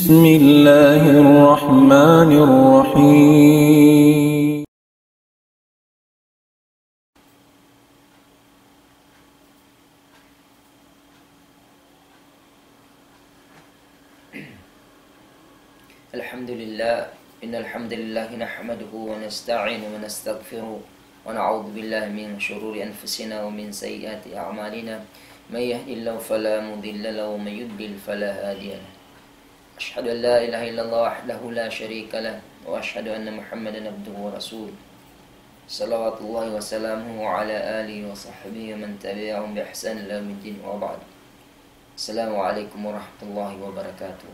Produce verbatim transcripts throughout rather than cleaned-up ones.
بسم الله الرحمن الرحيم. الحمد لله. إن الحمد لله نحمده ونستعينه ونستغفره ونعوذ بالله من شرور أنفسنا ومن سيئات أعمالنا. من يهد الله فلا مضل له ومن يضلل فلا هادي له. أشهد أن لا إله إلا الله وحده لا شريك له، وأشهد أن محمدا عبده ورسوله. صلوات الله وسلامه على آله وصحبه ومن تبعهم بإحسان إلى يوم الدين، وبعد. السلام عليكم ورحمة الله وبركاته.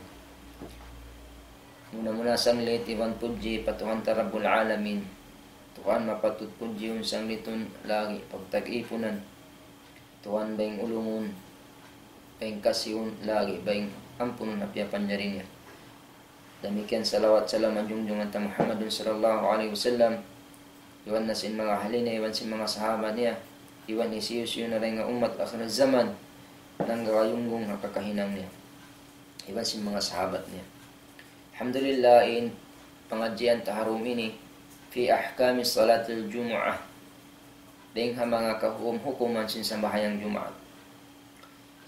Muna-muna sanglit iban pudji pa Tuhan ta Rabbul Alamin. Tuhan mapatut pudjiun, sanglitun, lagi' pagtag-ipunan. Tuhan bayng ulungun, bayng kasihun, lagi' bayng ampunun ha piyapanjari niya. Damikkiyan salawat salam ha junjungan ta Muhammadun sallallahu alayhi wasallam, iban na sin manga ahli niya, iban sin manga sahabat niya, iban hisiyu-siyu na dayn ha ummat akhir zaman, nanggarayunggung ha kakahinang niya, iban sin manga sahabat niya. Alhamdulillah, in pangadjian ta ha dum ini, في أحكام صلاة الجمعة. Dayn ha manga kahukum-hukuman sin sambahayang Jumaat.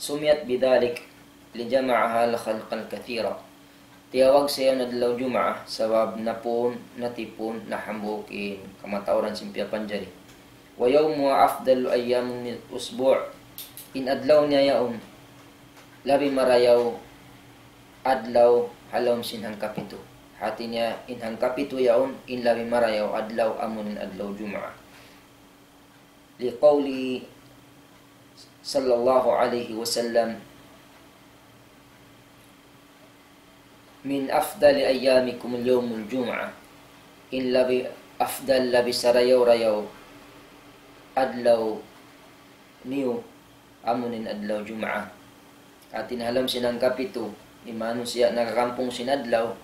سميت بذلك لجمعها الخلق الكثير. Tiyawag siya adlaw Jumaat sabab napun, natipun, na hambuuk in kamatauran sin piyapanjari. ويومها أفضل أيام الأسبوع. In adlaw niya yaun, labi marayaw adlaw ha lawm sin hangkapitu. Hati niya, in hangkapitu yaun, in labi marayaw adlaw, amu in adlaw Jumaat. لقوله صلى الله عليه وسلم: من أفضل أيامكم يوم الجمعة. In labi afdal, labi sarayaw-rayaw adlaw niyu, amu in adlaw Jumaat. Hati niya ha lawm sin hangkapitu, in manusiya' nakakampung sin adlaw,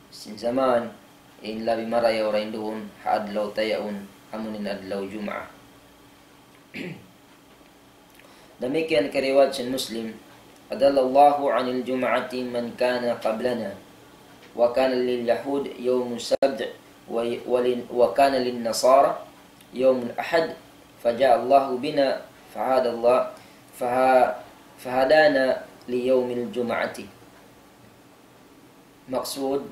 sin jaman, in labi marayaw dayn duun ha adlaw ta yaun, amu in adlaw Jumaat. Damikkiyan kariwayat sin Muslim, أضل الله عن الجمعة من كان قبلنا، وكان لليهود يوم السبت، و-، ولن-، وكان للنصارى يوم الأحد، فجاء الله بنا فهدى الله، فه-، فهدانا ليوم الجمعة. Maksud,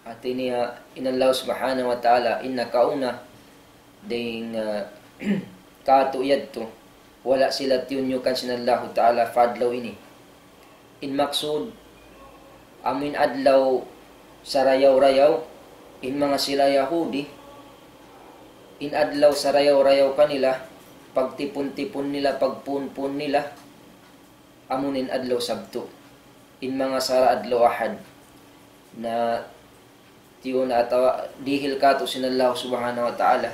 hati niya, in Allah Subhanahu wa Ta'ala, in nakauna, dayn, ah, katu' yadtu, wala' sila tiyunyukan sin Allahu Ta'ala pa adlaw ini. In maksud, amu in adlaw sarayaw-rayaw, in manga sila Yahudi, in adlaw sarayaw-rayaw kanila, pagtipun-tipun nila, pagpuun-puun nila, amu in adlaw Sabtu. In manga sara adlaw Ahad, na tiyun atawa dihil katu' sin Allah Subhanahu wa Ta'ala,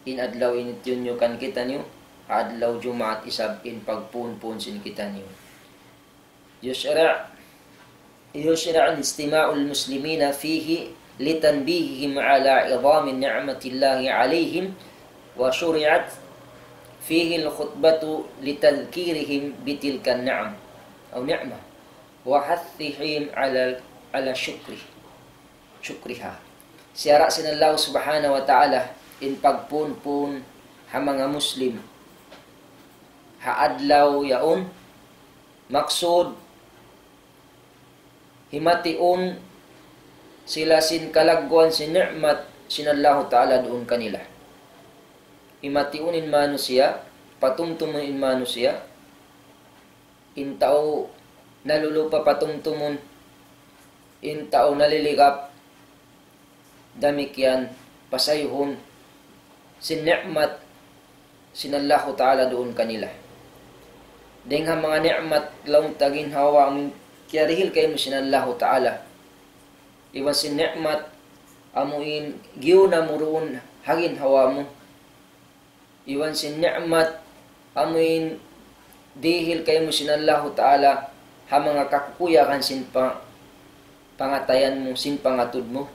in adlaw ini tiyunyukan kitaniyu, adlaw Jumaat isab in pagpuun-puun sin kitaniyu. يشرع، يشرع اجتماع المسلمين فيه لتنبيههم على عظام نعمة الله عليهم، وشرعت فيه الخطبة لتذكيرهم بتلك النعم أو نعمة، وحثهم على، على شكره، شكرها. Siyara' sin Allah Subhanahu wa Ta'ala in pagpuun-puun ha manga Muslim ha adlaw yaun, maksud, himatiun sila sin kalagguan sin ni'mat sin Allahu Ta'ala duun kanila. Himatiun in manusiya', patumtumun in manusiya', in tau nalulupa patumtumun, in tau naliligap, damikkiyan pasayhun sin ni'mat sin Allahu Ta'ala duun kanila. Dayn ha manga ni'mat laung ta ginhawa-baran kiyarihil kaymu sin Allahu Ta'ala. Iban sin ni'mat amu in giyuna mu duun ha ginhawa mu. Iban sin ni'mat amu in dihil kaymu sin Allahu Ta'ala ha manga kakukuyagan sin pa-, pangatayan mu, sin pangatud mu.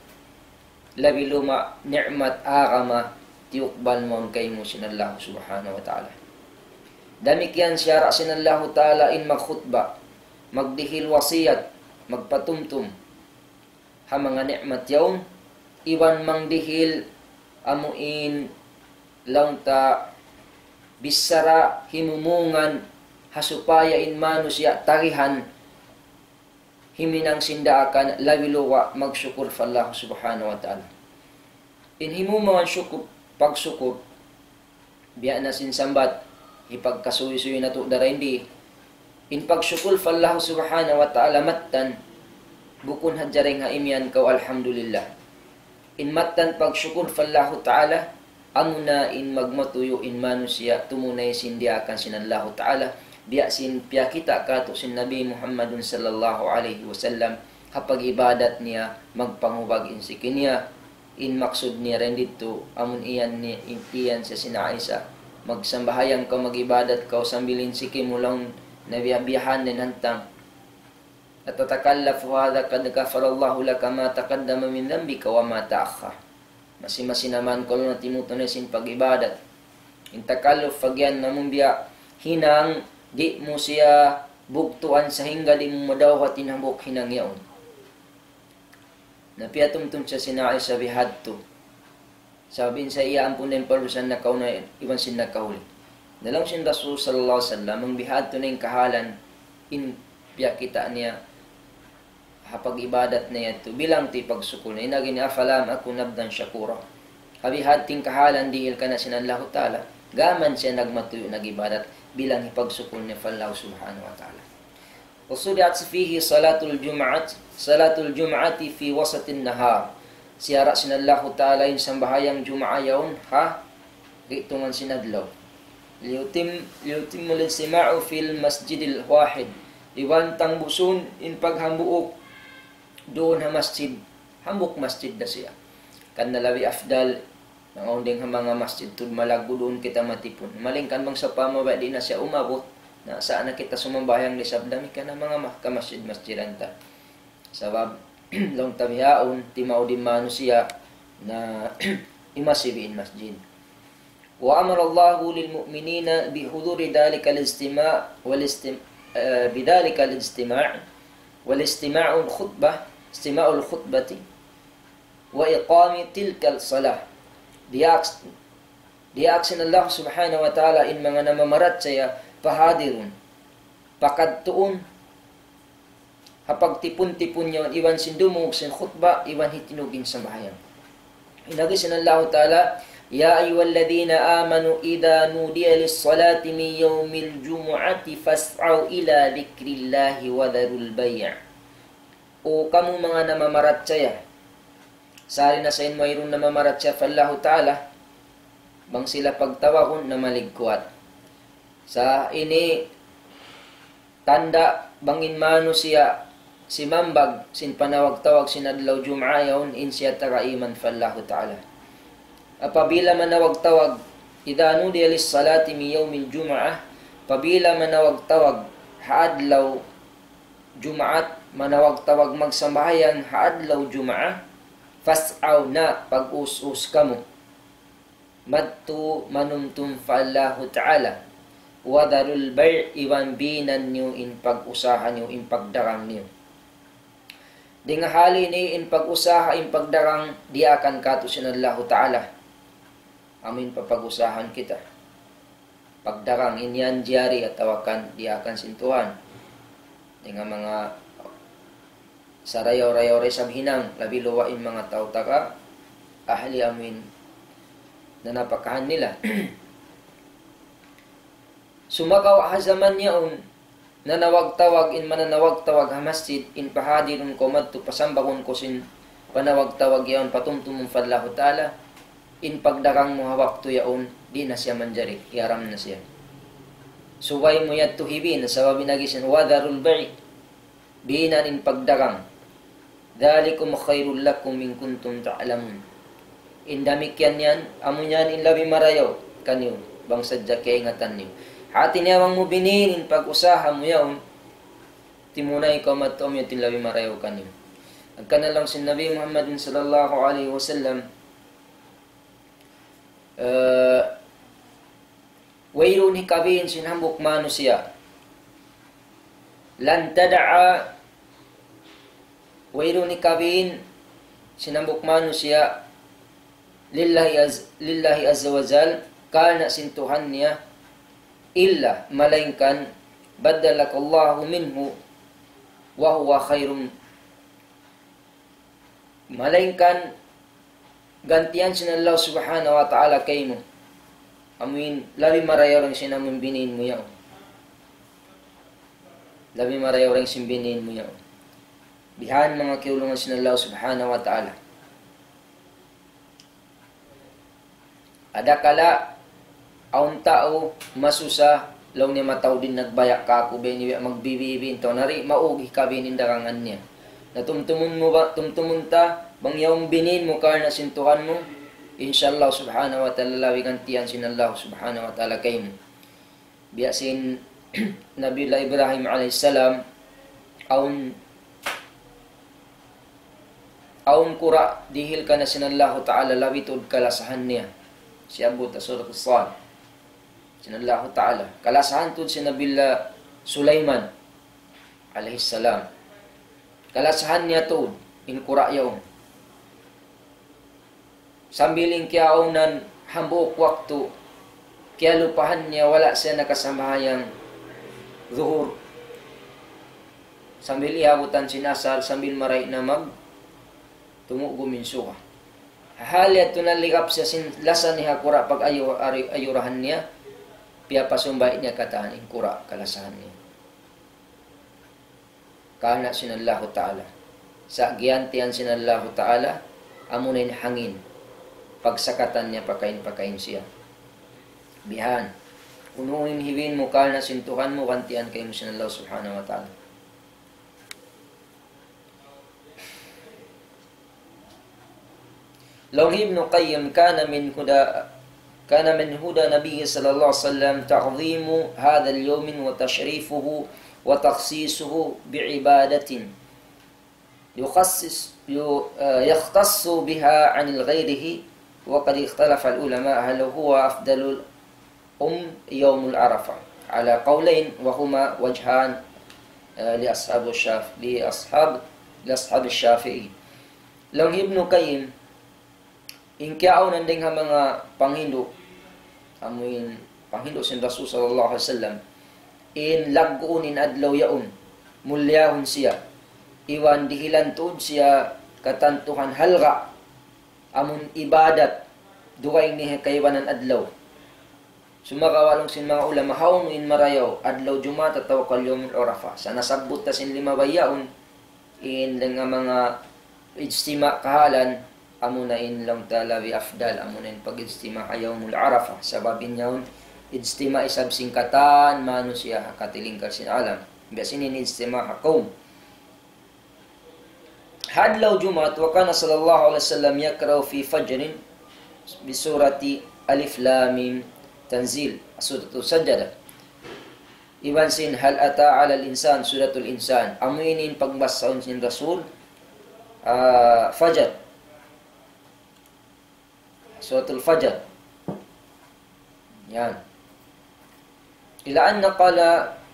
Labi luma' ni'mat agama tiyukbal mawn kaymu sin Allahu Subhanahu wa Ta'ala. Damikkiyan siyara' sin Allahu Ta'ala in magkhutba, magdihil wasiyat, magpatumtum ha manga ni'mat yaun, iban mangdihil amu in laung ta bichara himumungan ha supaya in manusiya' tagihan himinang sin daakan labi luwa' magsukur pa Allah Subhanahu wa Ta'ala. In himumungan sukur, pagsukur, biya' na sin sambat, hipagkasuy-suy natu' dayn di. In pagsukur pa Allah Subhanahu wa Ta'ala mattan, bukun hadja dayn ha imiyan kaw alhamdulillah. In mattan pagsukur pa Allah Ta'ala, amuna in magmatuyu' in manusiya' tumunay sin daakan sin Allah Ta'ala, biya' sin piyakita' katu' sin Nabi Muhammadun sallallahu alayhi wasallam, ha pag-ibadat niya, magpangubag in siki niya, in maksud niya dayn didtu, amun iyan ni, in, iyan siya sin Aisha, magsambahayang kaw, mag-ibadat kaw, sambil in siki mu laung niya biya'-biyahan in hantang. أتتكلف هذا قد غفر الله لك ما تقدم من ذنبك وما تأخر. Masi-masi na man kaw laung niya timutunay sin pag-ibadat. In takalluf pagiyan amun biya' hinang di' mu siya bugtuan sahingga di' mu madawhat in hambuuk hinang yaun. Na piyatumtum siya sin Aisha bihadtu. Sabab in sa iya ampun na in palusan nakauna iban sin nakahuli. Na laung sin Rasul sallallahu alayhi wasallam, bang bihadtu na in kahalan in piyakita' niya ha pag-ibadat niya yadtu, bilang ti pagsukur niya. In agi niya, أفلم أكن عبدا شكورا. Ha bihadtu in kahalan dihil kaniya sin Allahu Ta'ala, gām siya nagmatuyu' nag-ibadat, bilang hipagsukur niya pa Allah Subhanahu wa Ta'ala. وشرعت فيه صلاة الجمعة، صلاة الجمعة في وسط النهار. Siyara' sin Allahu Ta'ala in sambahayang Jumu'ah yaun ha gi'tungan sin adlaw. ليتم، ليتم الاجتماع في المسجد الواحد. Iban tangbusun in paghambuuk duun ha masjid, hambuuk masjid da siya. Karna' labi afdal, nangaunding ha manga masjid tuud malaggu' duun kita matipun. Malayngkan bang sawpama biya' di' na siya umabut, na sa' na kita sumambahayang di' isab damikkiyan ha manga ma-, kamasjid-masjidan ta. Sabab, laung ta bihaun, timaud in manusiya' na imasi bi in masjid. وأمر الله المؤمنين بحضور ذلك الاجتماع والاستم-، آه، بذلك الاجتماع والاستماع الخطبة، استماع الخطبة وإقام تلك الصلاة. Diyaak, diyaak sin Allah Subhanahu wa Ta'ala in manga namamarachaya pahadirun, pakadtuun, ha pagtipun-tipun yaun, iban sin dumungug sin khutba, iban hitinug in sambahayang. In agi sin Allahu Ta'ala, يا أيها الذين آمنوا إذا نودي للصلاة من يوم الجمعة فاسعوا إلى ذكر الله وذروا البيع. O kamu manga namamarachaya, sari na sa in wayruun namamarachaya pa Allahu Ta'ala, bang sila pagtawagun na maligkuat. Sa' ini tanda' bang in manusiya' simambag sin panawag-tawag sin adlaw Jumu'ah yaun in siya taga iman pa Allahu Ta'ala. Apabila manawag-tawag, إذا نودي للصلاة من يوم الجمعة, apabila manawag-tawag ha adlaw Jumaat, manawag-tawag magsambahayang ha adlaw Jumu'ah, فاسعوا, na pag-us-us kamu madtu manumtum pa Allahu Ta'ala. وذروا البيع, iban binan niyu in pag-usaha niyu, in pagdagang niyu. Dayn ha hal ini in pag-usaha, in pagdagang, diyaakan katu' sin Allahu Ta'ala. Amu in papag-usahan kita. Pagdagang in yan jari atawa kan diyaakan sin Tuhan. Dayn ha manga sarayaw-rayaw da isab hinang, labi luwa' in manga tau taga ahli amu in nanapakahan nila. Sumagawa' ha jaman yaun, nanawag-tawag in mananawag-tawag ha masjid, in pahadirun kaw madtu, pasambagun kaw sin panawag-tawag yaun, patumtumun pa Allahu Ta'ala, in pagdagang mu ha waktu yaun, di' na siya manjari, hiyaram na siya. Subay mu yadtu hibin, sabab in agi sin وذروا البيع, binan in pagdagang. ذلكم خير لكم إن كنتم تعلمون. In damikkiyan yan, amu yan in labi marayaw kaniyu, bang sadja kaingatan niyu. Hati niya bang mu binin in pag-usaha mu yaun, timunay kaw madtu, amu yan in labi marayaw kaniyu. Hangkan na laung sin Nabi Muhammad sallallahu alayhi wasallam, eh, wayruun hikabin sin hambuuk manusiya'. لن تدع Wayruun hikabin sin hambuuk manusiya' lillahi az-, lillahi azza wa jal, karna' sin Tuhan niya, illa, malaingkan, baddalaka Allahu minhu wa huwa khayrun, malaingkan gantian sin Allah Subhanahu wa Ta'ala kaymu. Amuin labi marayaw dayn sin amuin biniin mu yaun. Labi marayaw dayn sin biniin mu yaun. Bihan manga kiyaulungan sin Allah Subhanahu wa Ta'ala. Adakala awn tau masusa, laung niya mataud in nagbaya' kāku', bang ini biya' magbibi-bi in tau nari, maug hikabin in dagangan niya. Na tumtumun mu ba, tumtumun ta, bang yaun biniin mu karna' sin Tuhan mu, insya Allah Subhanahu wa Ta'ala labi gantian sin Allah Subhanahu wa Ta'ala kaymu. Biya' sin Nabiullah Ibrahim alayhis salam, awn, awn kura' dihil kaniya sin Allahu Ta'ala labi tuud kalasahan niya. Siyabbut ha Surat As-Sad. Sin Allahu Ta'ala. Kalasahan tuud sin Nabiullah Sulaiman alayhis salam. Kalasahan niya tuud in kura' yaun. Sambil in kiyaunan hambuuk waktu, kiyalupahan niya wala' siya nakasambahayang Zuhur. Sambil iyabutan sin Asar, sambil marayaw na mag-, tumugum in suga. Hal yadtu naligap siya sin lasa niya ha kura' pag-ayu-, ari-, ayurahan niya, piyapasumbay niya katan in kura' kalasahan niya. Karna' sin Allahu Ta'ala. Sa' giyantian sin Allahu Ta'ala, amuna in hangin. Pagsakatan niya pakain-pakain siya. Bihan. Unu in hibin mu karna' sin Tuhan mu, gantian kaymu sin Allah Subhanahu wa Ta'ala. Laung Ibnu Qayyim, كان من هدى، كان من هدى النبي صلى الله عليه وسلم تعظيم هذا اليوم وتشريفه وتخصيصه بعبادة يخصص، ي-، آه، يختص بها عن غيره، وقد اختلف العلماء هل هو أفضل أم يوم عرفة على قولين وهما وجهان، آه، لأصحاب الشاف-، لأصحاب، لأصحاب الشافعي. Laung Ibnu Qayyim, in kiyaunan dayn ha manga panghindu', amuin panghindu' sin Rasul sallallahu alayhi wasallam, in lagguun in adlaw yaun, mulyahun siya, iban dihilan tuud siya katantuhan halga', amun ibadat, dugaing niya kaibanan adlaw. Sumagawa' laung sin manga ulama, hawnu in marayaw, adlaw Jumaat atawa ka Yawmul Arafah. Sa' nasabbut ta sin limabay yaun, in dayn ha manga ijtima' kahalan, amuna in laung ta labi afdal, amuna in pag-ijtima' ha Yawmul Arafah. Sabab in yaun, ijtima' isab sin katan manusiya' ha katilingkal sin alam. Biya' sin in ijtima' ha kawm. Ha adlaw Jumaat, وكان صلى الله عليه وسلم يقرأ في فجر بسورة ألف لام ميم تنزيل، سورة السجدة. Iban sin هل أتى على الإنسان، سورة الإنسان. Amu ini in pagbasahun sin Rasul, ah, Fajar. Suratul Fajar. Yan. إلى أن قال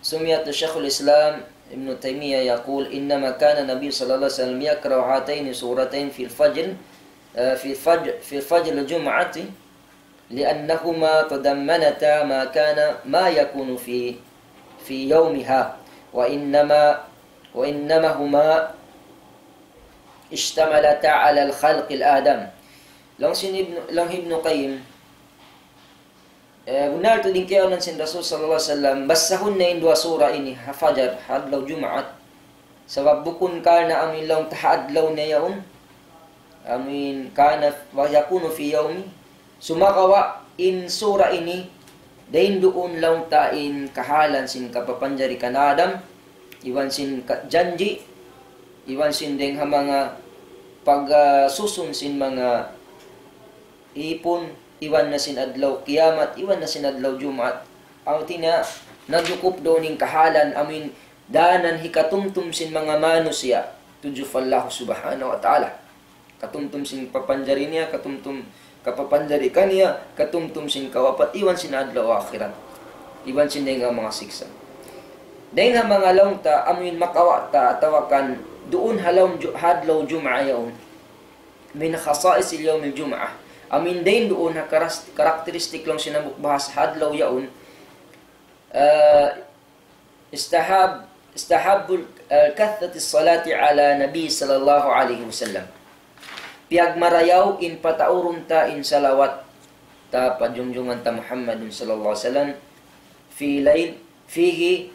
سمعت شيخ الإسلام ابن تيمية يقول: إنما كان النبي صلى الله عليه وسلم يقرأ هاتين السورتين في الفجر، آه، في فجر، في فجر الجمعة، لأنهما تضمنتا ما كان، ما يكون في، في يومها، وإنما، وإنما هما اشتملتا على خلق آدم. Laung sin Ibnu, laung Ibnu Qayyim, eh, bunnal tuud in kiyaunan sin Rasul sallallahu alayhi wasallam, basahun niya in duwa sura ini, ha Fajar, ha adlaw Jumaat. Sabab bukun karna' amu in laung ta ha adlaw niya yaun, amu in كان ويكون في يومه. Sumagawa' in sura ini, dayn duun laung ta in kahalan sin kapapanjari kan Adam, iban sin ka-, janji', iban sin dayn ha manga pag-, ah, susun sin manga ipun, iban na sin adlaw kiyamat, iban na sin adlaw Jumaat. Amu tiniya, najukup duun in kahalan, amu in danan hikatumtum sin manga manusiya', tudju pa Allah Subhanahu wa Ta'ala. Katumtum sin papanjari niya, katumtum kapapanjari kaniya, katumtum sin kawapat, iban sin adlaw akhirat. Iban sin dayn ha manga siksa'. Dayn ha manga laung ta, amu in makawa' ta, atawa kan duun ha lawm Ju-, ha adlaw Jum'ah yaun. من خصائص يوم الجمعة. Amu in dayn duun ha karas-, karakteristik laung sin hambuuk bahasa ha adlaw yaun. Ah, istahab-, istahabbu, ah, kathrat as-salati ala Nabi sallallahu alayhi wasallam. Piyagmarayaw in pataurun ta in salawat ta pa junjungan ta Muhammadun sallallahu alayhi wasallam fi layl-, fihi,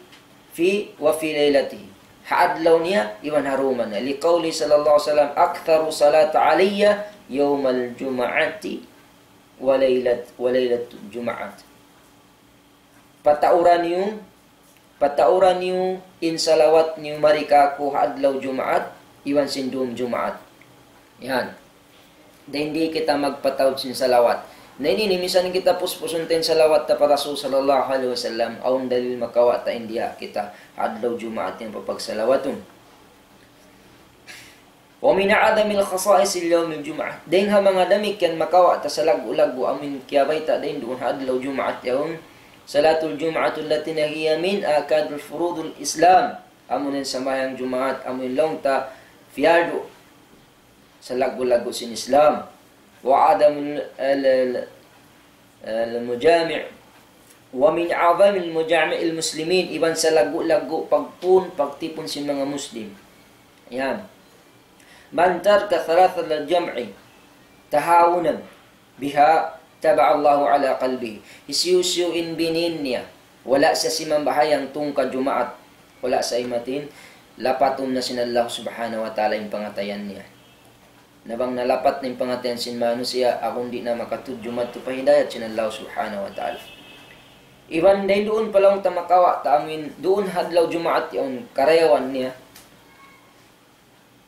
fi wa fi laylatihi. Ha adlaw niya, iban ha dum niya. Liqawli sallallahu alayhi wasallam, "Aktharu salata alayya yawmal jum'ati wa laylat-, wa laylatul jum'at." Patauran niyu, patauran niyu in salawat niyu mari kāku' ha adlaw Jumaat, iban sin dum Jumaat. Yan. Dayn di kita magpataud sin salawat. Na ini, ini misan kita puspusun ta in salawat ta pa Rasul sallallahu alayhi wasallam, awn dalil makawa' ta in diya kita ha adlaw Jumaat yan papagsalawatun. ومن أعظم خصائص يوم الجمعة. Dayn ha manga damikkiyan makawa' ta salaggu'-laggu' amun kiyabayta' dayn duun ha adlaw Jumaat yaun. صلاة الجمعة التي هي من آكد فروض الإسلام. Amu in sambahayang Jumaat, amu in laung ta piyardu salaggu'-laggu' sin Islam. وأعظم ال-، ال-، ال-، المجامع. ومن أعظم المجامع المسلمين. Iban salaggu'-laggu' pagpun, pagtipun sin manga Muslim. Yan. من ترك ثلاثة الجمع تهاونا بها طبع الله على قلبه. Hisiyu-siyu in binin niya, wala' siya simambahayang tungka Jumaat, wala' siya imatin, lapatun na sin Allah subhanahu wa ta'ala in pangatayan niya. Na bang nalapat na in pangatayan sin manusiya', amun di' na makatudju madtu pa hidayat sin Allah subhanahu wa ta'ala. Iban dayn duun pa laung ta makawa' ta amun duun ha adlaw Jumaat yaun karayawan niya.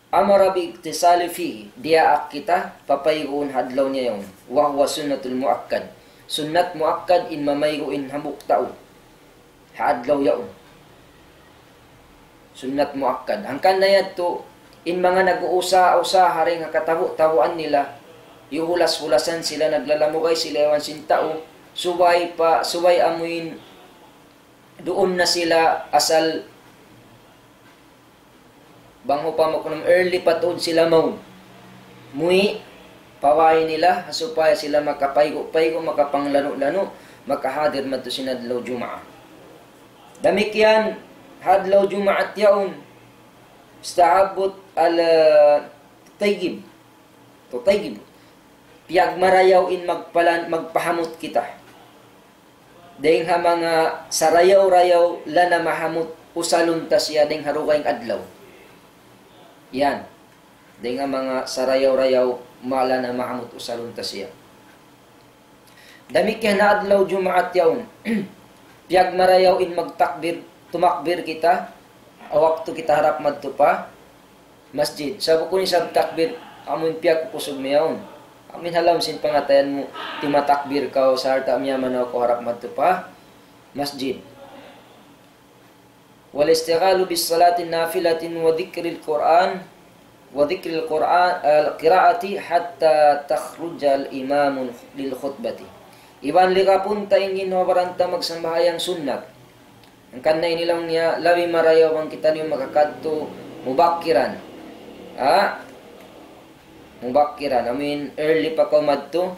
أمر بالاغتسال فيه, diyaak kita papayguun ha adlaw niya yaun. وهو سنة مؤكد. Sunnat muakkad in mamaygu' in hambuuk tau ha adlaw yaun. Sunnat muakkad. Hangkan na yadtu, in manga nag-uusaha-usaha dayn ha katabu'-tabuan nila, yuhulas-hulasan sila, naglalamugay sila iban sin tau, subay pa, subay amuin duun na sila asal bang upama kunam early pa tuud sila mawn. Muwi' pa way nila, supaya sila makapaygu'-paygu', makapanglanu'-lanu', makahadir madtu sin adlaw Jumaat. Damikkiyan, ha adlaw Jumaat yaun, istahabbu al-tayyib. Tayyib. Piyagmarayaw in magpalan-, magpahamut kita. Dayn ha manga sarayaw-rayaw lana mahamut usalun ta siya dayn ha dugaing adlaw. Yan. Dayn ha manga sarayaw-rayaw ma-, lana mahamut usalun ta siya. Damikkiyan ha adlaw Jumaat yaun. Piyagmarayaw in magtakbir, tumakbir kita, waktu kita harap madtu pa masjid. Sa' bukun isab takbir, amuin piyagkukusug mi yaun. Amuin ha lawm sin pangatayan mu, timatakbir kaw, sarta' miyamanaw kaw harap madtu pa masjid. والاستغلال بالصلاة النافلة وذكر القرآن، وذكر القرآن، القراءة حتى تخرج الإمام للخطبة. Iban lirapun ta in ginhawa-baran ta magsambahayang sunnat. Hangkan na ini laung niya, labi marayaw bang kitaniyu makakadtu mubakkiran. Ha? Mubakkiran. Amuin early pa kaw madtu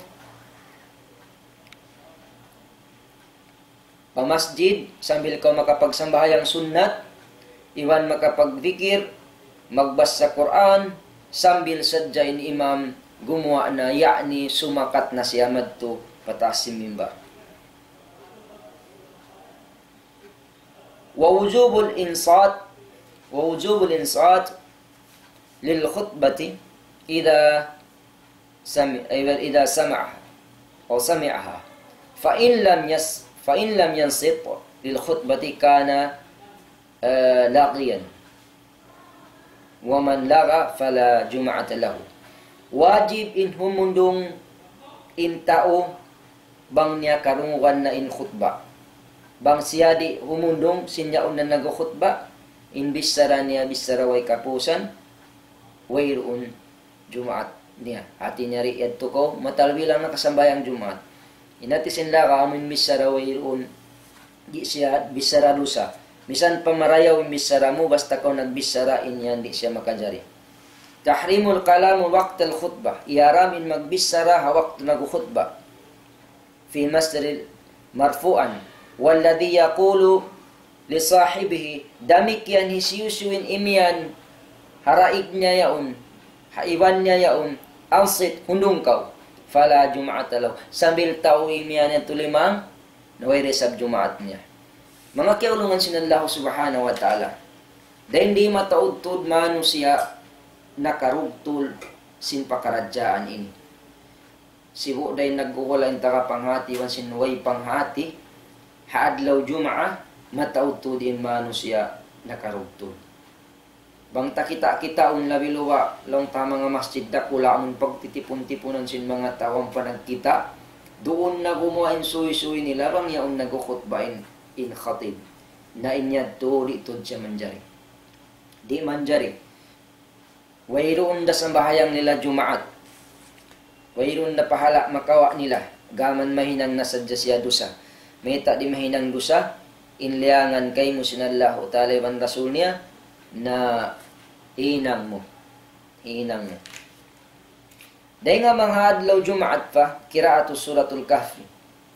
pa masjid, sambil kaw makapagsambahayang sunnat, iban makapagdikir, magbasa Qur'an, sambil sadja in imam gumuwa' na, ya'ni sumakat na siya madtu pataas sin mimbar. ووجوب الإنصات، ووجوب الإنصات للخطبة إذا سمع، إذا سمع أو سمعها. فإن لم يس-، فإن لم ينصت للخطبة كان، آه، لاغيا. ومن لغى فلا جمعة له. Wajib in humundung in tau bang niya karungugan na in khutba. Bang siya di' humundung sin yaun na nagkhutba, in bichara niya bichara way kapusan, wayruun Jumaat niya. Hati niya di' yadtu kaw, matalwi lang nakasambahayang Jumaat. In hati sin lagha amuin bichara wayruun, di' siya bichara dusa. Misan pa marayaw in bichara mu, basta kaw nagbichara, in yan di' siya makajari. تحريم الكلام وقت الخطبة. Iyaram in magbichara ha waktu nagkhutba. في مسجد مرفوعا. والذي يقول لصاحبه, damikkiyan hisiyu-siyu in imiyan ha daig niya yaun, ha iban niya yaun, أنصت, hundung kaw. فلا جمعة له. Sambil tau imiyan yan tulimang, na way da isab Jumaat niya. Manga kiyaulungan sin Allah Subhanahu wa Ta'ala, dayn di mataud-tud manusiya' nakarugtul sin pakaradjaan ini. Sibu' dayn nagkukula in taga panghati iban sin way panghati, ha adlaw Jumaat, mataud-tud in manusiya' nakarugtul. Bang ta kita'-kitaun labi luba', laung ta manga masjid dakula' amun pagtitipun-tipunan sin manga tau ampa nagkita', duun na gumuwa' in suysuy nila bang yaun nagkhutba in, in khatib. Na in yadtu di' tuud siya manjari. Di' manjari. Wayruun da sambahayang nila Jumaat. Wayruun da pahala' makawa' nila, gām mahinang na sadja siya dusa. Mayta' di' mahinang dusa, in liyangan kaymu sin Allahu Ta'ala iban Rasul niya, na hinang mu. Hinang mu. Dayn ha manga adlaw Jumaat pa, قراءة سورة الكهف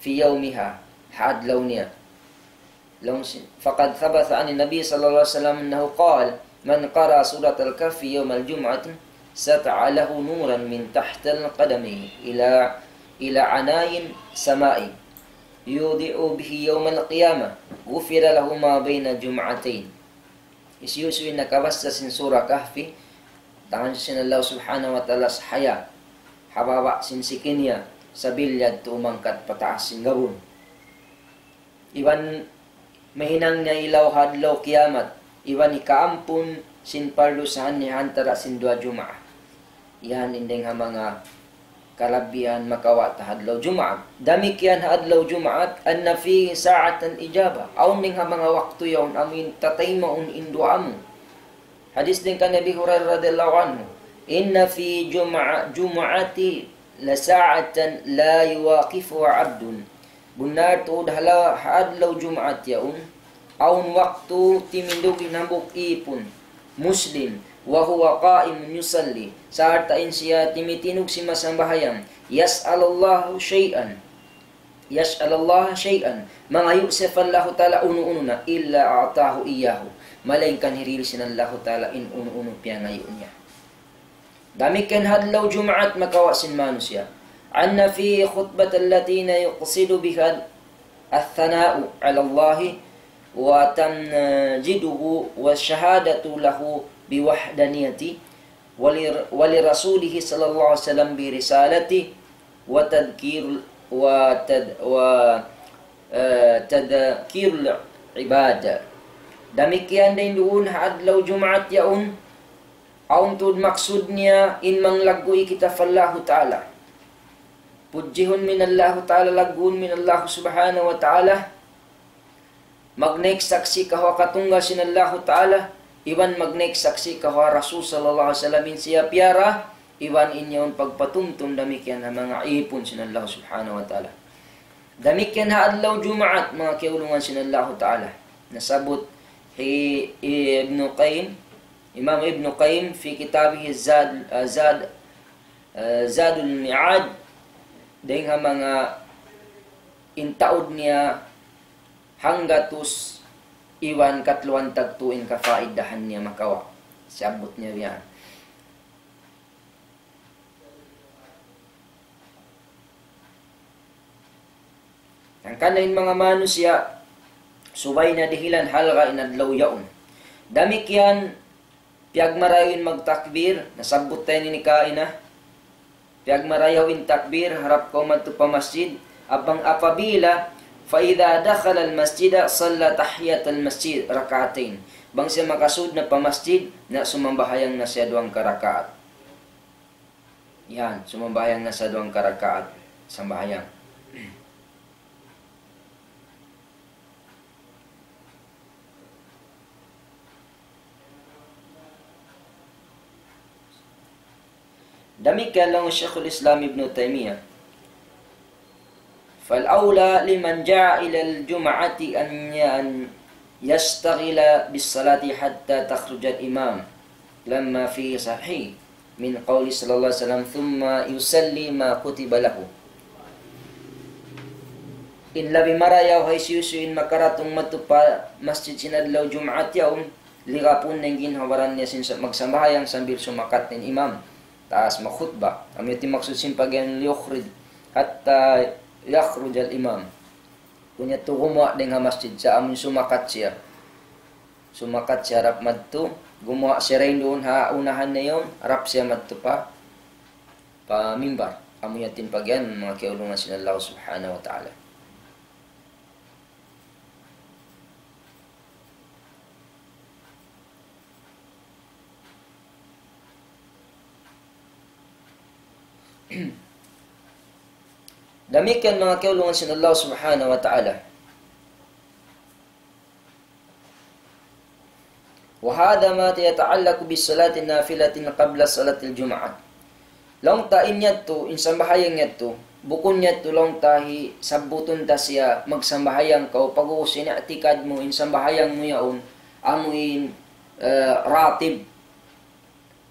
في يومها, ha adlaw niya. Laung sin, فقد ثبت عن النبي صلى الله عليه وسلم أنه قال: من قرأ سورة الكهف يوم الجمعة سطع له نورا من تحت القدم إلى، إلى عنان السماء يوضع به يوم القيامة غفر له ما بين الجمعتين. Hisiyu-siyu in nakabassa sin Surah Kahfi, tangan sin Allah Subhanahu wa Ta'ala sahaya, ha baba' sin siki niya, sabil yadtu umangkat pataas sin gabun. Iban mahinang niya ilaw ha adlaw kiyamat, iban hikaampun sin pardusahan niya ha antara' sin duwa Jumaat. Yan in dayn ha manga kalabbihan makawa' ta ha adlaw Jumaat. Damikkiyan ha adlaw Jumaat, أن فيه ساعة إجابة. Awn dayn ha manga waktu yaun amu in tataymaun in duwaa mu. Hadis dayn kan Abi Hurairah radiyallahu anhu, إن في جمعة، جمعة لساعة لا يوقفها عبد. Bunnal tuud ha la-, ha adlaw Jumaat yaun, awn waktu timindug in hambuuk īpun Muslim, وهو قائم يصلي, sarta' in siya timitindug simasambahayang, يسأل الله شيئا، يسأل الله شيئا, mangayu' siya pa Allahu Ta'ala unu-unu na, إلا أعطاه إياه, malaingkan hirihil sin Allahu Ta'ala in unu-unu piyangayu' niya. Damikkiyan ha adlaw Jumaat makawa' sin manusiya'. أن في خطبة التي يقصد بها الثناء على الله وتمجيده والشهادة له بوحدانيته ول-، ولرسوله صلى الله عليه وسلم برسالته وتذكير، وتذ-، و، eh, تذكير العباد. Damikkiyan dayn duun ha adlaw Jumaat yaun, awn tuud maksud niya in manglagguy kita pa Allahu Ta'ala. Pudjihun in Allahu Ta'ala, lagguun in Allah Subhanahu wa Ta'ala. Magnaik saksi' kaw ha katunggal sin Allahu Ta'ala, iban magnaik saksi' kaw ha Rasul sallallahu alayhi wasallam in siya piyara, iban in yaun pagpatumtum damikkiyan ha manga īpun sin Allah Subhanahu wa Ta'ala. Damikkiyan ha adlaw Jumaat, manga kiyaulungan sin Allahu Ta'ala. Nasabbut hi Ibnu Qayyim, Imam Ibnu Qayyim في كتابه زاد، eh, Zad, eh, زاد المعاد, dayn ha manga in taud niya hanggatus iban katluan tagtu in kapaidahan niya makawa'. Siyabbut niya biya' yan. Hangkan na in manga manusiya', subay na dihilan halga' in adlaw yaun. Damikkiyan, piyagmarayaw in magtakbir, nasabbut ta ini kaina. Piyagmarayaw in takbir, harap kaw madtu pa masjid, apabila, فإذا دخل المسجد صلى تحية المسجد ركعتين. Bang siya makasud na pa masjid, na sumambahayang na siya duwang karakaat. Yan, sumambahayang na siya duwang karakaat sambahayang. Damikkiyan laung Shaykhul Islam Ibn Taymiyyah, فالأولى لمن جاء إلى الجمعة أن ي-، أن يشتغل بالصلاة حتى تخرج الإمام، لما في صحيح من قول صلى الله عليه وسلم: ثم يصلي ما كتب له. In labi marayaw ha hisiyu-siyu in makaratung madtu pa masjid sin adlaw Jumaat yaun, ligapun na in ginhawa-baran niya sin sa-, magsambahayang sambil sumakat in imam. Taas magkhutba. Amu yadtu in maksud sin pag-iyanun ليخرج، حتى يخرج الإمام. Kunya tu gumuwa' dayn ha masjid sa amun sumakat siya. Sumakat siya harap madtu, gumuwa' siya dayn duun ha unahan na yaun, harap siya madtu pa, pa mimbar. Amu yadtu in pag-iyanun, manga kiyaulungan sin Allah Subhanahu wa Ta'ala. Damikkiyan manga kiyaulungan sin Allah Subhanahu wa Ta'ala. وهذا ما يتعلق بالصلاة النافلة قبل صلاة الجمعة. Laung ta in yadtu, in sambahayang yadtu, bukun yadtu laung ta hisabbutun ta siya magsambahayang kaw pag'ubus in i'tikad mu, in sambahayang mu yaun, amu in, eh, ratib.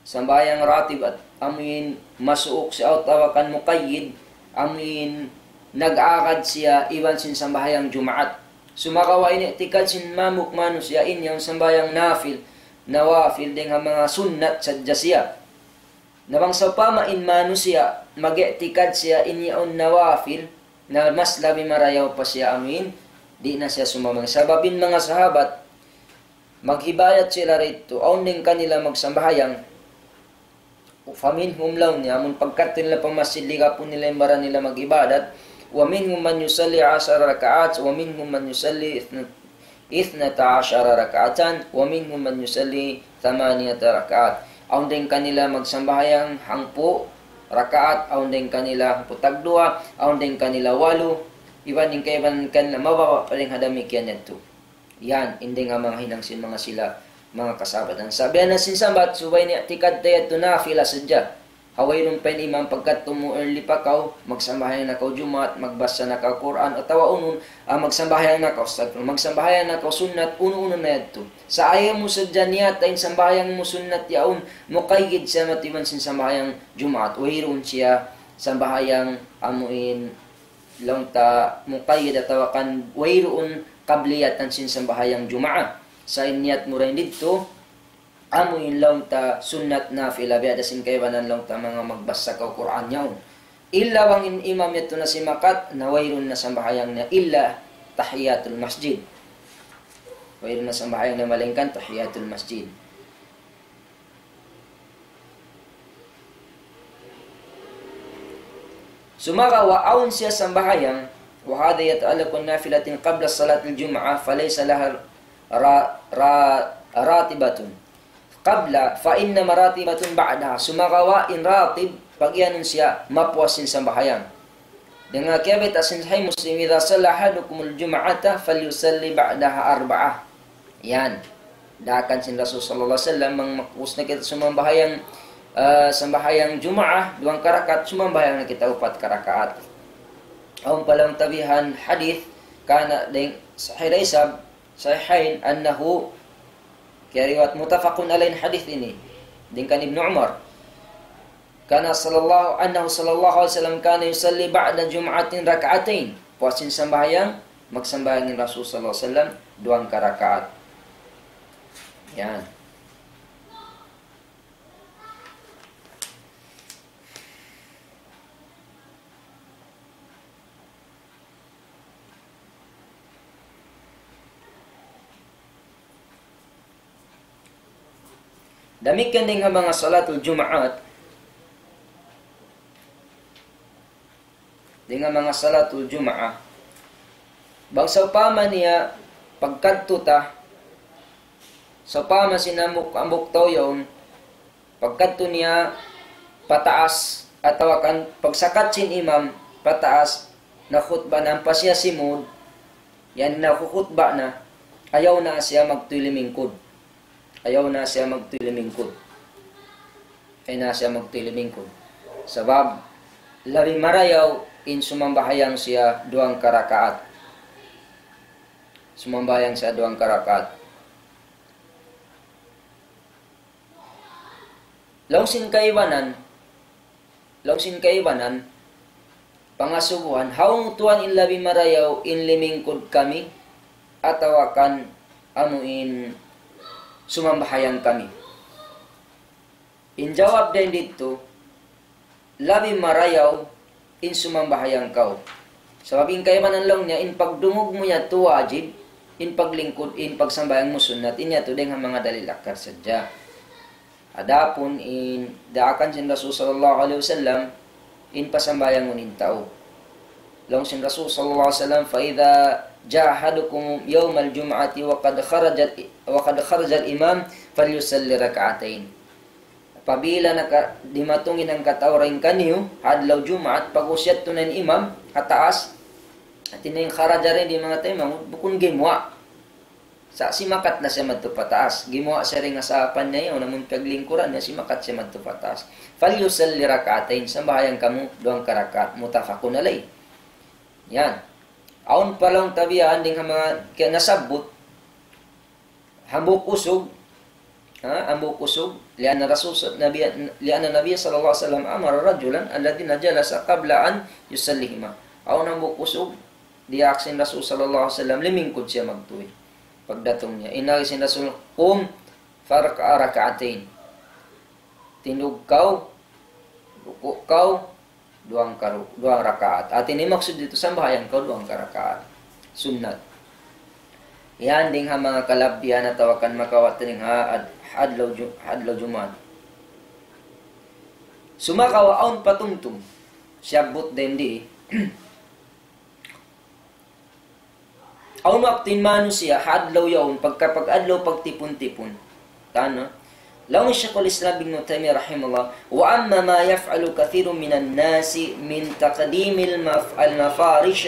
Sambahayang ratib at amu in masuuk siya atawa kan muqayyid, amu in nag-agad siya iban sin sambahayang Jumaat. Sumagawa' in i'tikad sin hambuuk manusiya' in yaun sambahayang nafil, nawafil, dayn ha manga sunnat sadja siya. Na bang sawpama in manusiya' mag-i'tikad siya in yaun nawafil, na mas labi marayaw pa siya amu in, di' na siya sumambahayang. Sabab in manga sahabat, maghibayat sila didtu, awn dayn kanila magsambahayang, فمنهم laung niya, amun pagkadtu nila pa masjid, ligapun nila in baran nila mag-ibadat. ومنهم من يصلي عشر ركعات، ومنهم من يصلي اثن-، اثنتا عشر ركعة، ومنهم من يصلي ثمانية ركعات. Awn dayn kanila magsambahayang hangpu' rakaat, awn dayn kanila hangpu' tagduwa, awn dayn kanila walu, iban in kaibanan kanila mababa' pa dayn ha damikkiyan yadtu. Yan, in dayn ha manga hinang sin manga sila, manga kasahabatan. Sa' biya' na sin sambat, subay in i'tikad ta yadtu nafila sadja. Ha wayruun pa in imam pagkadtu mu early pa kaw, magsambahayang na kaw Jumaat, magbasa na kaw Qur'an, atawa unu-unu, ah, magsambahayang na kaw, astagfirullah, magsambahayang na kaw sunnat, unu-unu na yadtu. Sa' ayaw mu sadja niyata in sambahayang mu sunnat yaun, muqayyid siya madtu iban sin sambahayang Jumaat. Wayruun siya sambahayang amu in laung ta muqayyad atawa kan wayruun qabliyatan sin sambahayang Jumaat. Sa' in niyat mu dayn didtu, amu in laung ta sunnat nafila biya' da sin kaibanan laung ta manga magbasa kaw Qur'an yaun. Illa bang in imam yadtu na simakat, na wayruun na sambahayang niya illa tahiyatul masjid. Wayruun na sambahayang niya malaingkan tahiyatul masjid. Sumagawa' awn siya sambahayang, وهذا يتعلق بنافلة قبل صلاة الجمعة فليس لها را-، را-، راتبة قبل، فإنما راتبة بعدها. Sumagawa' in ratib, pag-iyanun siya, mapuas sin sambahayang. Dayn ha kiyabayta' sin Sahih Muslim, إذا صلى أحدكم الجمعة فليصل بعدها أربعا. Yan. Daakan sin Rasul sallallahu alayhi wasallam, bang mag'ubus na kita sumambahayang, ah, sambahayang Jumaat, duwang karakaat, sumambahayang na kita upat karakaat. Awn pa laung ta bihan hadith, kana dayn sahih da isab, sahihayn, annahu, kiyariwayat, muttafaqun alayh hadith ini, dayn kan Ibnu Umar. كان صلى الله، أنه صلى الله عليه وسلم كان يصلي بعد جمعة ركعتين. Puas sin sambahayang, magsambahayang in Rasul sallallahu alayhi wasallam duwang karakaat. Yan. Damikkiyan dayn ha manga salatul Jumaat. Dayn ha manga salatul Jumaat. Bang sawpama niya pagkadtu ta, sawpama sin hambuuk, hambuuk tau yaun, pagkadtu niya pataas, atawa kan pagsakat sin imam pataas, nakhutba na ampa siya simud, yan nakhukhutba na, ayaw na siya magtuy limingkud. Ayaw na siya magtuy limingkud. Ayaw na siya magtuy limingkud. Sabab, labi marayaw in sumambahayang siya duwang karakaat. sumambahayang sa duwang karakaat. Laung sin kaibanan, laung sin kaibanan, pangasubuhan, hawnu tuwan in labi marayaw in limingkud kami, atawa kan amu in sumambahayang kami. In jawab dayn didtu, labi marayaw in sumambahayang kaw. Sabab in kaibanan laung niya, in pagdungug mu yadtu wajib, in paglingkud, in pagsambahayang mu sunnat, in yadtu dayn ha manga dalil akal sadja. Adapun in daakan sin Rasul sallallahu alayhi wasallam, in pasambahayangun in tau. Laung sin Rasul sallallahu alayhi wasallam, فإذا جاء أحدكم يوم الجمعة وقد خرج، وقد خرج الإمام فليصل ركعتين. Apabila naka-, dimatung in hangkatau dayn kaniyu, ha adlaw Jumaat, pag'ubus yadtu na in imam, ha taas, hati niya in kharaja dayn di manga taymanghud, bukun gimuwa'. Sa' simakat na siya madtu pa taas. Gimuwa' siya dayn ha saapan niya yaun, amun paglingkuran niya, simakat siya madtu pa taas. فليصل ركعتين, sambahayang kamu duwang karakaat, متفق عليه. Yan. Awn pa laung ta biya' dayn ha manga kaya nasabbut, hambuuk usug, ha, hambuuk usug, لأن رسول ص-، نبي، لأن النبي صلى الله عليه وسلم أمر رجلا الذين جلس قبل أن يصليهما. Awn hambuuk usug, diyaak sin Rasul sallallahu alayhi wasallam, limingkud siya magtuy. Pagdatung niya, in agi sin Rasul, قم فاركع ركعتين. Tindug kaw, ruku' kaw, duwang karu-, duwang rakaat. Hati niya maksud didtu sambahayang kaw duwang karakaat. Sunnat. Yan dayn ha manga kalabihan atawa kan makawat dayn ha ad-, adlaw Ju-, adlaw Jumaat. Sumagawa' awn pa tumtum. Siyabbut dayn di. Awn waktu in manusiya', ha adlaw yaun, pagka pag-adlaw pagtipun-tipun. Tana. Laung Shaykhul Islam Ibn Taymiyyah rahimahullah, وأما ما يفعل كثير من الناس من تقديم المف-، المفارش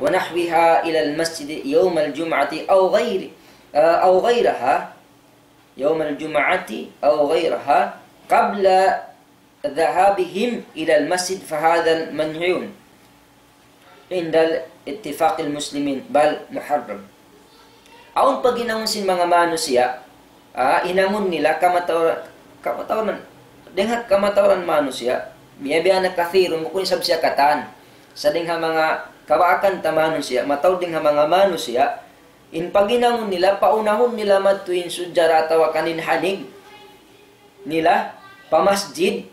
ونحوها إلى المسجد يوم الجمعة أو غير، أو غيرها، يوم الجمعة أو غيرها قبل ذهابهم إلى المسجد فهذا منهي عند اتفاق المسلمين بل محرم. Awn pa hinangun sin manga manusiya', ah, hinangun nila kamatauran, kamatauran, dayn ha kamatauran manusiya', biya'-biya' na kathirun, bukun isab siya katan. Sa' dayn ha manga kabaakan ta manusiya', mataud dayn ha manga manusiya', in paghinangun nila, paunahun nila madtu in sujjara atawa kan in hanig nila pa masjid,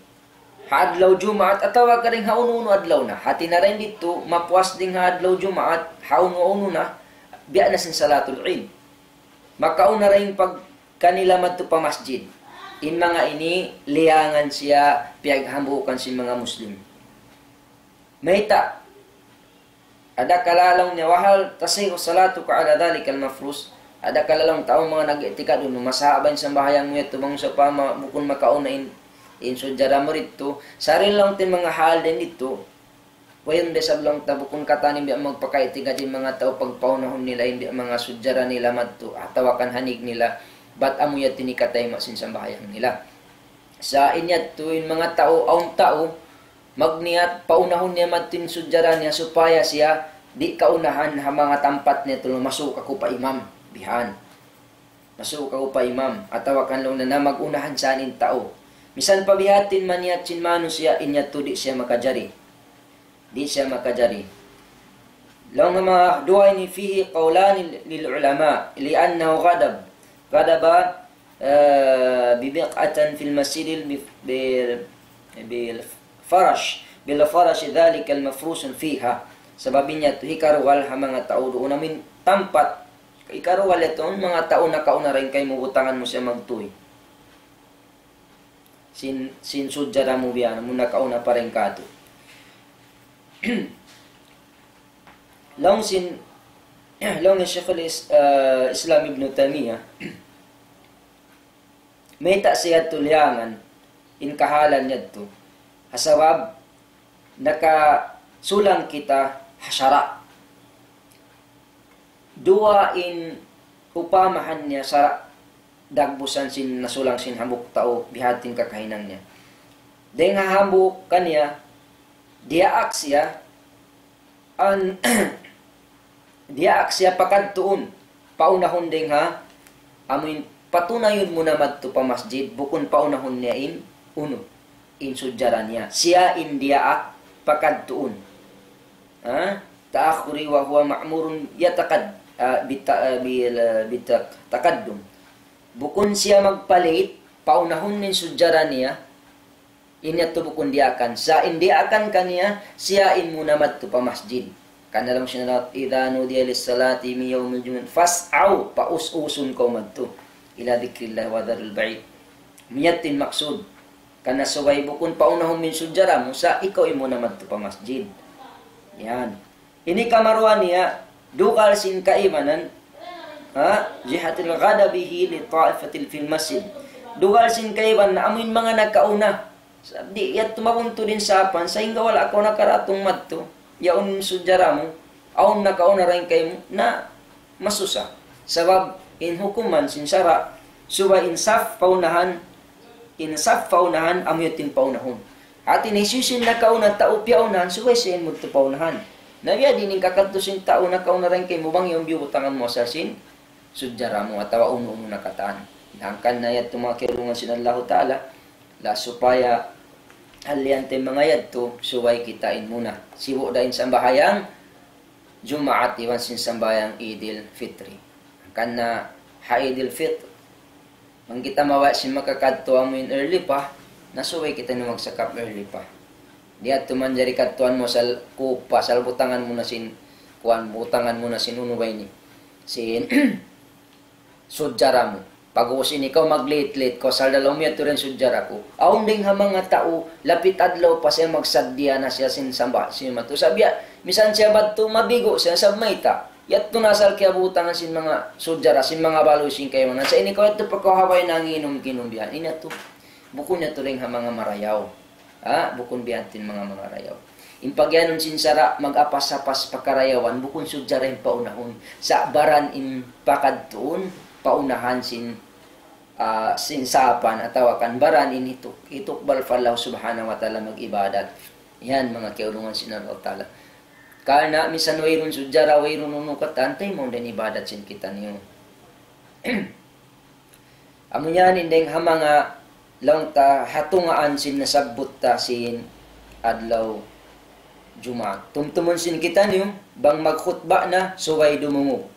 ha adlaw Jumaat atawa ka dayn ha unu-unu adlaw na. Hati niya dayn didtu, mapuas dayn ha adlaw Jumaat, ha unu-unu na, biya' na sin Salatul Eid. Makauna dayn pag kanila madtu pa masjid. In manga ini, liyangan siya, piyaghambuukan sin manga Muslim. Mayta'? Adakala laung niya, وهل تصح صلاتك على ذلك المفروش؟ Adakala laung ta awn manga nag-i'tikad unu, masahaba in sambahayang mu yadtu bang sawpama bukun makauna in, in sujjara mu didtu. Sarta' laung ta in manga hal dayn didtu. Wayruun da isab laung ta bukun katan in biya' magpakaitikad in manga tau pagpaunahun nila in biya' manga sujjara nila madtu, atawa kan hanig nila, bat amu yadtu in hikatayma' sin sambahayang nila. Sa' in yadtu in manga tau, awn tau, magniyat, paunahun niya madtu in sujjara niya supaya siya di' kaunahan ha manga tampat niya tuud, masuuk aku pa imam, bihan. Masuuk aku pa imam, atawa kan laung niya na mag-unahan sa in tau. Misan pa bihatin maniyat sin manusiya', in yadtu di' siya makajari. Di' siya makajari. Laung ha manga duwa ini فيه قولان للعلماء لأنه غضب، غضب، آه، ببقعة في المسجد ب-، بال-، بالفرش، بالفرش ذلك المفروش فيها. Sabab in yadtu hikarugal ha manga tau duun amu in tampat. Hikarugal yadtu in manga tau nakauna dayn kaymu, butangan mu siya magtuy. Sin, sin sujjara mu biya' na, amu in nakauna pa dayn kātu'. Laung sin, laung ni Shaykhul Is-, ah, Islam Ibn Taymiyyah, mayta' siya tuliangan in kahalan yadtu. Ha sabab, nakasulang kita ha sara'. Duwa in upamahan niya sara' dagbusan sin nasulang sin hambuuk tau bihatin kakahinang niya. Dayn ha hambuuk kaniya, diyaak siya, an-, diyaak siya pakadtuun. paunahun dayng ha, amuin patunayun mu na madtu pa masjid, bukun paunahun niya in unu, in sujjara niya. Siya in diyaak pakadtuun. Ha? Ta'akhuri wa huwa ma'murun yataqad-, ah, bita-, ah, bil-, ah, bitaq-, taqaddum. Bukun siya magpalit, paunahun in sujjara niya, in yadtu bukun diyaakan. Sa' in diyaakan kaniya, siya in muna madtu pa masjid. Karna' laung sin Allah, إذا نودي للصلاة من يوم الجمعة فاسعوا, paus-usun kaw madtu. إلى ذكر الله وذروا البيع. Amu yadtu in maksud. Karna' subay bukun paunahun mu in sujjara mu, sa' ikaw in muna madtu pa masjid. Yan. Ini kamaruwa niya, dugal sin kaibanan, ha? جهة غضبه للطائفة في المسجد. Dugal sin kaibanan, amuin manga nakauna. Sa' di', yadtu mabuntul in sapan, sahingga wala' kaw nakaratung madtu. Yaun sujjara mu, awn nakauna dayn kaymu, na masusa. Sabab, in hukuman sin sara', subay in saf paunahan, in saf paunahan, amu yadtu in paunahun. Hati niya hisiyu-siyu in nakauna tau piyaunahan, subay siya in madtu paunahan. Na biya' diin in kakadtu sin tau nakauna dayn kaymu bang yaun biyutangan mu asal sin sujjara mu atawa unu-unu na katan. Hangkan na yadtu manga kiyaulungan sin Allahu Ta'ala, la supaya halian ta in manga yadtu, subay kita in muna. Sibu' da in sambahayang Jumaat iban sin sambahayang Idil Fitri. Hangkan na ha Idil Fitr, bang kita mabaya' sin makakadtu amuin early pa, na subay kita in magsakap early pa. Di' yadtu manjari kadtuan mu asal kupa, asal butangan mu na sin, kuwan, butangan mu na sin unu ba ini? Sin sujjara mu. Pag'ubus ini kaw mag-late-late kaw, asal da laung mu yadtu da in sujjara ku. Awn dayng ha manga tau, lapit adlaw pa siya magsaddiya na siya sin samba, sin madtu. Sa' biya', misan siya madtu, mabigo' siya, sabab mayta'. Yadtu na asal kiyabutangan sin manga sujjara, sin manga baluy sin kaibanan. Sa' ini kaw yadtu pa kaw ha bay nanginum-kinum biya' yan. Ini yadtu. Bukun yadtu dayng ha manga marayaw. Ha? Bukun biya' ha yan in manga marayaw. In pagiyanun sin sara', mag-apas-apas pa karayawan, bukun sujjara in paunahun. Sa' baran in pakadtuun, paunahan sin, ah, sin sapan, atawa kan baran in hituk-, hitukbal pa Allah Subhanahu wa Ta'ala mag-ibadat. Yan, manga kiyaulungan sin Allah Ta'ala. Karna' misan wayruun sujjara, wayruun unu katan, taymaun da in ibadat sin kitaniyu. Amu yan in dayng ha manga laung ta ha tungaan sin nasabbut ta sin adlaw Jumaat. Tumtumun sin kitaniyu, bang magkhutba na, subay dumungug.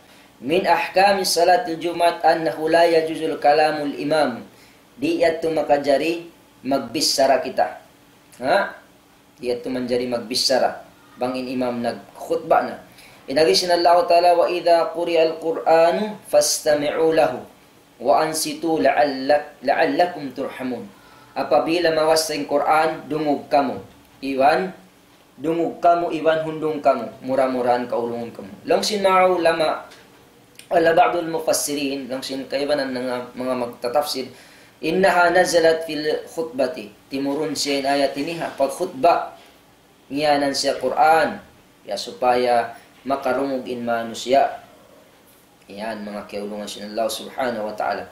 من أحكام صلاة الجمعة أنه لا يجوز كلام الإمام. Di' yadtu makajari magbichara kita. Ha? Di' yadtu manjari magbichara bang in imam nagkhutba na. In agi sin Allahu Ta'ala, وإذا قرئ القرآن فاستمعوا له وأنصتوا لعلك-، لعلكم ترحمون. Apabila mabassa in Qur'an, dungug kamu. Iban, dungug kamu, iban hundung kamu. Mura-murahan kaulungan kamu. Laung sin manga ulama, قال بعض المفسرين, laung sin kaibanan manga, manga magtatafsir, إنها نزلت في الخطبة. Timurun siya in ayat ini ha pagkhutba. Ngiyanan siya Qur'an. Ya supaya makarungug in manusiya'. Yan, manga kiyaulungan sin Allah Subhanahu wa Ta'ala.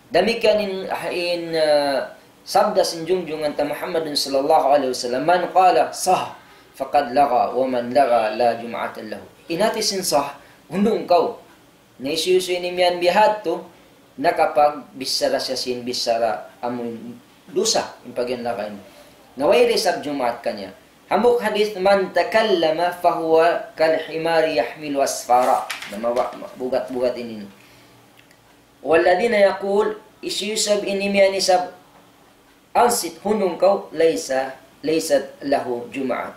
Damikkiyan in, in, ah, sabda sin junjungan ta Muhammadun sallallahu alayhi wasallam, من قال صح فقد لغى ومن لغى لا جمعة له. In hati sin sah, hundung kaw. Na hisiyu-siyu in imiyan bihadtu, nakapagbichara siya sin bichara amun dusa, in pagyan lagay mu. Na way da isab Jumaat kaniya. Hambuuk hadith, من تكلم فهو كالحمار يحمل أسفارا. Na mawa-, ma-, bugat-bugat ini. والذين يقول, hisiyu isab in imiyan isab, أنصت, hundung kaw, ليس، ليست له جمعة.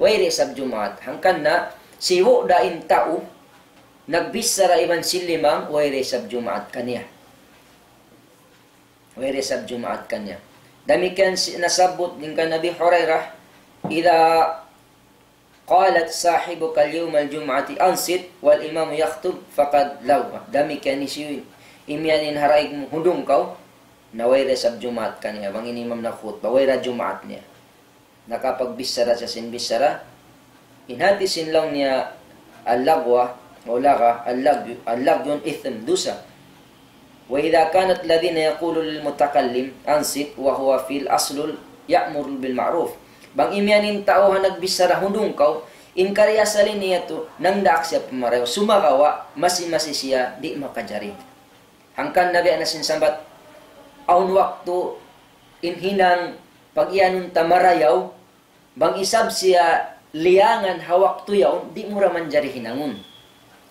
Way da isab Jumaat. Hangkan na, sibu' da in tau, nagbichara iban sin limang, way da isab Jumaat kaniya. Way da isab Jumaat kaniya. Damikkiyan si-, nasabbut dayn kan Abi Hurairah, إذا قالت صاحبك يوم الجمعة أنصت والإمام يخطب فقد لغى. Damikkiyan hisiyu in imiyan in ha daig mu, hundung kaw, na way da isab Jumaat kaniya, bang in imam nagkhutba, way da Jumaat niya. Nakapagbichara siya sin bichara. In hati sin laung niya اللغو, o لغى, اللغو, اللغو, ism, dusa. وإذا كانت الذين يقول للمتكلم أنصت وهو في الأصل يأمر بالمعروف. Bang imiyan in tau ha nagbichara, hundung kaw, In kariasali niya tu, nangdaak siya pamarayaw. Sumagawa', masi-masi siya, di' makajari. Hangkan nabi na sin sambat, awn waktu in hinang pag-iyanun ta marayaw, bang isab siya liyangan ha waktu yaun, di' mu ra manjari hinangun.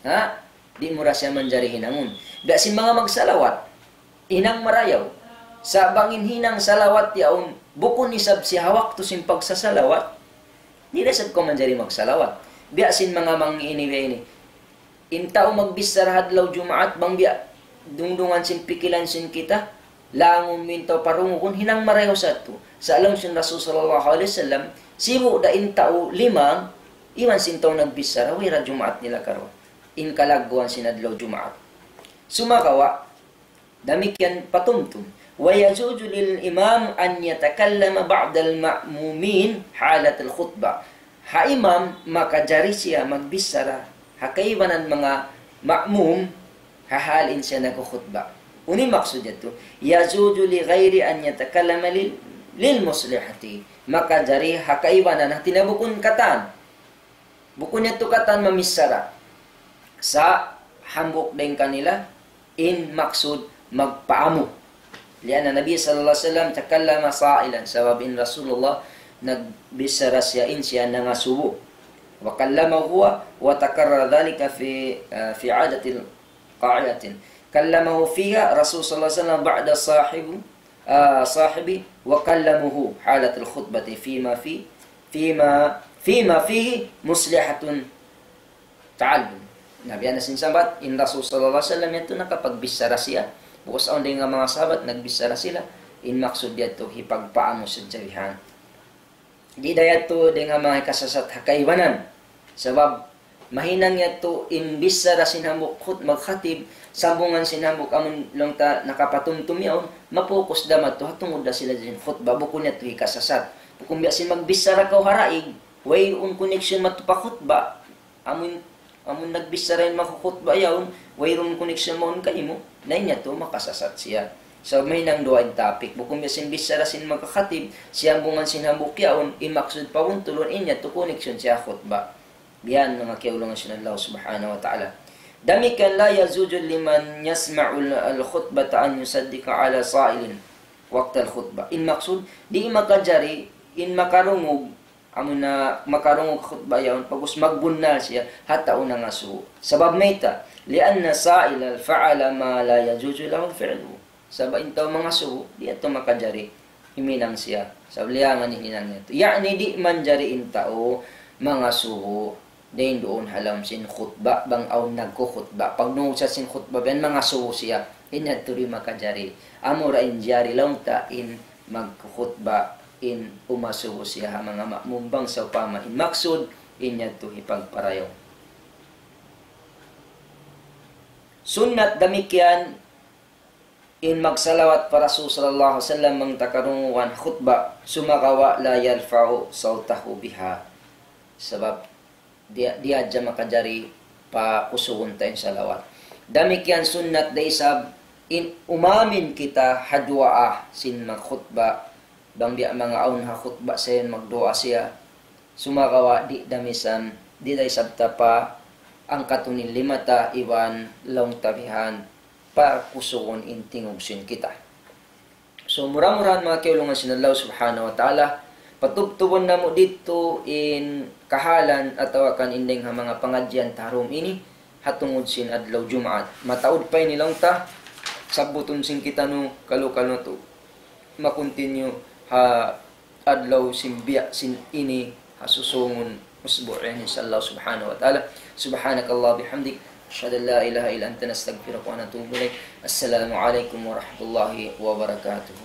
Ha? Di' mu ra siya manjari hinangun. Biya' sin manga magsalawat, hinang marayaw. Sa' bang in hinang salawat yaun, bukun isab siya ha waktu sin pagsasalawat, di' na isab kaw manjari magsalawat. Biya' sin manga mangī' ini, biya' ini. In tau magbichara ha adlaw Jumaat, bang biya' dungdungan sin pikilan sin kita, langun mu in tau parungugun, hinang marayaw sa tu. Sa' laung sin Rasul sallallahu alayhi wasallam, sibu' da in tau limang, iban sin tau nagbichara, way da Jumaat nila karuwa. In kalagguan sin adlaw Jumaat. Sumagawa', damikkiyan patumtum. ويجوز للإمام أن يتكلم بعد المأمومين حالة الخطبة. Ha imam makajari siya magbichara ha kaibanan manga ma'mum ha hal in siya nagkhutba. Unu in maksud yadtu? يجوز لغيره أن يتكلم لل-، للمصلحة. Makajari ha kaibanan, hāti niya bukun katan. Bukun yadtu katan mamichara. Sa' hambuuk dayn kanila, in maksud magpaamu. لأن النبي صلى الله عليه وسلم تكلم سائلا, sabab in Rasulullah nagbichara siya in siya nangasubu. وكلمه هو وتكرر ذلك في، آه، في عدة قاعدة. كلمه فيها رسول صلى الله عليه وسلم بعد صاحب، آه، صاحبه وكلمه حالة الخطبة فيما في، فيما، فيما فيه مصلحة تعلم. Na biya' na sin sambat, in Rasul sallallahu alayhi wasallam yadtu nakapagbichara siya. Bukas awn dayn ha manga sahabat, nagbichara sila. In maksud yadtu, hipagpaamu sadja bihan. Di' da yadtu dayn ha manga hikasasat ha kaibanan. Sabab, mahinang yadtu in bichara sin hambuuk khut-, magkhatib, sambungan sin hambuuk amun laung ta nakapatumtum yaun, mapokus da madtu, ha tungud da sila sin khutba, bukun yadtu hikasasat. Bukun biya' sin magbichara kaw ha daig, wayruun connection madtu pa khutba. Amun, amun nagbichara in magkhutba yaun, wayruun connection mawn kaymu, na in yadtu makasasat siya. Sabab mahinang duwa in topic. Bukun biya' sin bichara sin magkakhatib, siyambungan sin hambuuk yaun, in maksud pabuntulun, in yadtu connection siya khutba. Biya' yan manga kiyaulungan sin Allah subhanahu wa ta'ala. Damikkiyan لا يجوز لمن يسمع الخطبة أن يصدق على سائل وقت الخطبة. In maksud, di' makajari, in makarungug, amuna makarungug khutba yaun, pag'ubus magbunnal siya, ha tau nangasubu. Sabab mayta', لأن السائل فعل ما لا يجوز له فعله. Sabab in tau mangasubu, di' yadtu makajari, himinang siya. Sabab liyangan in hinang niya. Ya'ni di' manjari in tau mangasubu, dayn duun ha lawm sin khutba, bang awn nagkukhutba. Pagdungug sa sin khutba, biya' yan mangasubu siya, in yadtu di' makajari. Amura in jari laung ta in magkukhutba, in umasubu siya ha manga ma'mum bang sawpama in maksud, in yadtu hipagparayaw. Sunnat damikkiyan, in magsalawat pa Rasul sallallahu alayhi wasallam bang ta karungugan khutba, sumagawa' لا يرفع صوته بها. Sabab di', di' hadja makajari pakusugun ta in salawat. Damikkiyan sunnat da isab in umamin kita ha duwaa sin magkhutba, bang biya' manga awn ha khutba sa yan magduwaa siya. Sumagawa' di' da misan, di' da isab ta paangkatun in lima ta iban laung ta bihan, pakusugun in tingug sin kita. So, mura-murahan manga kiyaulungan sin Allah subhanahu wa ta'ala, patubtubun namu' didtu in kahalan atawa kan in dayng ha manga pangadjian ta ha dum ini, ha tungud sin adlaw Jumaat. Mataud pa ini laung ta, sabbutun sin kitaniyu, kalu-kalu natu' ma-continue ha adlaw sin biya' sin ini ha susungun usbu' ini, insha Allah subhanahu wa ta'ala. سبحانك اللهم وبحمدك، أشهد أن لا إله إلا أنت، نستغفرك ونتوب إليك. السلام عليكم ورحمة الله وبركاته.